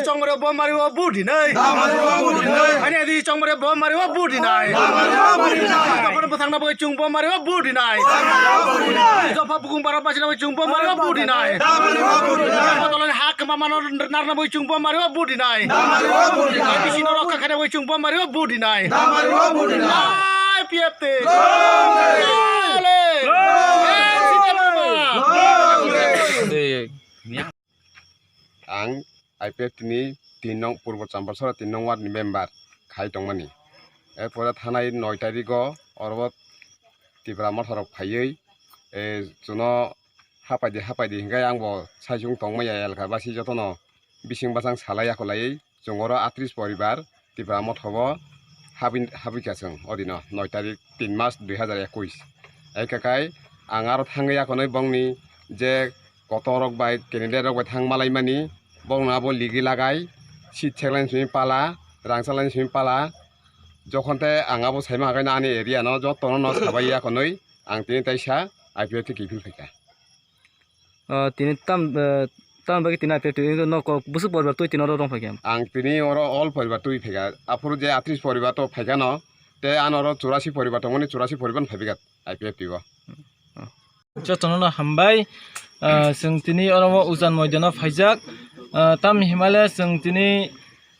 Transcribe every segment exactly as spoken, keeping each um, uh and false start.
Chongmari bomb mari o vote dinai. Damari o vote dinai. Ani adi chongmari bomb mari o vote dinai. Damari o vote dinai. Chongmari bwthangna bagwi chwng bomb mari o vote dinai. Damari o vote dinai. Jopha bukung bara bachina bagwi chwng bomb mari o vote dinai. Damari o vote dinai. Botolni ha kwma mano narna bagwi chwng bomb mari o vote dinai. Damari o vote dinai. Bisi no rokha khaina bagwi chwng bomb mari o vote dinai. Damari o vote dinai. I P F T. Long live. Long live. Long live. N C P mama. Long live. Ang I P F T ni tin nong Purbo Champasora tin nong ward ni member khai tongmani. Erpore thanai noi tarikgo oro Tipra Motha rok phaiwi, eh, chuno hapaidi hapaidi hinkhai ang bo saisung tongmaya elka basi jotono bising bwsang salai yakolaiwi chwng oro atris poribar Tipra Motha o habwi, habwikha chwng o dino noi tarik tin mas dui hazar ekush. Ekhakai ang aro thangwi akonwi bongni je kotor rok bai candidate rok bai thang malaimani, bongno abo ligi lagai, seat seklaini simi pala, rangchalani simi pala, jokhon te ang abo saima hakaino ani area no jotono no sabai akonwi ang tini taisa I P F T kiphil phaikha. Ah, tini tam, eh, tam bagwi tini I P F T no kok busuk poribar twi tini oro rong phaikha. Ang tini oro all poribar twi phaikha. Aphuru je atris poribar to phaikha no, te ano oro churasi poribar tongmani, churasi poribar no phaibikha I P F T o. Jotono no hambai. Ah, chwng tini oro o Ujan Moidano phaijak. Ah, tam himale chwng tini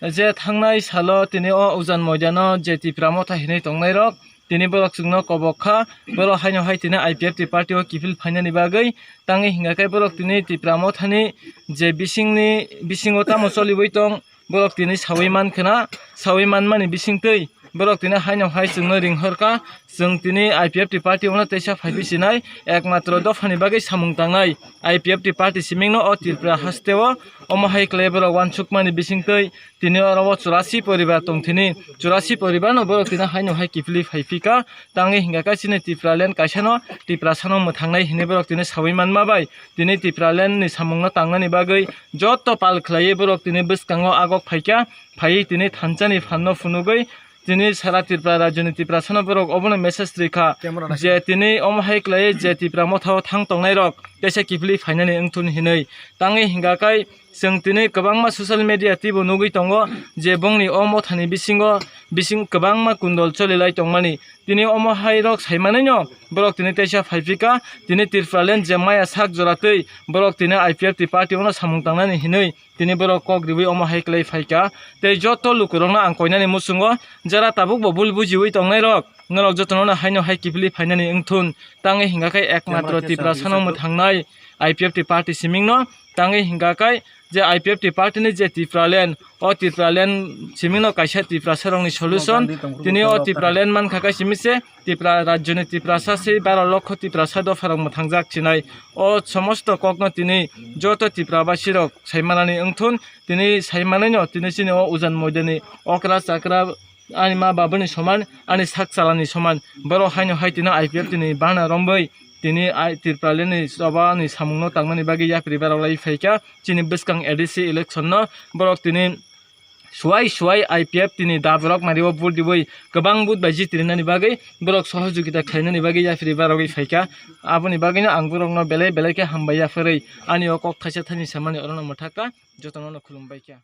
je thangnai salo tini o Ujan Moidano je Tipra Motha hinwi tongnairok, tini borok chwngno kobok kha, borok haino hai tini I P F T party o kiphil phainani bagwi. Tangwi hingkha khe borok tini Tipra Mothani je bisingni, bisingo tamo choliwi tong, borok tini sawi mankhwna, sawi manmani bisingtwi borok tini haino hai chwngno ringhorkha, chwng tini I P F T party ono teisa phaibi sinai, ekmatro dophani bagwi samung tangnai I P F T party simingno o Tripura hasteo omo hai khlai borok wansukmani bisingtwi tini oro o churasi poribar tongthini, churasi poribar no borok tini haino hai kiphilwi phaiphikha, tangwi hingkha khe chini Tipraland kaisa no Tiprasa no mwthangnai hinwi borok tini sawi manma bai tini Tipraland ni samung no tangnani bagwi joto pal khlaiwi borok tini bwskango agok phaikha, phaiwi tini thansa ni phan no phunugwi tini sara Tripura rajyo ni Tiprasa no borok obono message rwkha je tini omo hai khlaiwi je Tipra Motha o thang tongnai rok teisa kiphilwi phainani wngthun hinwi, tangwi hingkha khe chwng tini kwbangma social media twibo nugwi tongo je bongni o mothani bisingo bising kwbangma kundol cholilai tongmani. Tini omo hai rok saimanino borok tini teisa phaiphikha, tini Tipraland je maya sak joratwi borok tini I P F T party ono samung tangnani hinwi tini borok kok riwi omo hai khlai phaikha. Tei joto lukurokno ang koinani muchungo jara tabukbo bul bujiwi tongnairok, norok jotono haino hai kiphilwi phainani wngthun, tangwi hingkha khe ekmatro Tiprasano mwthangnai I P F T party simingno, tangwi hingkha khe je I P F T party ni je Tipraland, o Tipraland simingno kaisa Tiprasarokni solution, tini o Tipraland mankha khe simi se Tripura rajyoni Tiprasa se baro lokho Tiprasa dopharok mwthangjak chinai. O somosto kokno tini joto Tripura basirok saimanani wngthun, tini saimanino tini chini o Ujan Moidani okra chakra ani ma babani soman, ani sak chalani soman. Borok haino hai tini I P F T ni bana romwi tini ai Tipraland ni choba ni samungno tangmani bagwi yapri barok lai phaikha. Chini bwskang A D C election no borok tini suwai suwai I P F T ni dabrok mari o vote diwi kwbang vote bai jitirinani bagwi borok sohojogita khlainani bagwi yapri barogwi phaikha. Aboni bagwino ang borokno belai belai khe hambai yapharwi ani o kok thaisa thani samani orono mwthakha, jotono no khulumbaikha.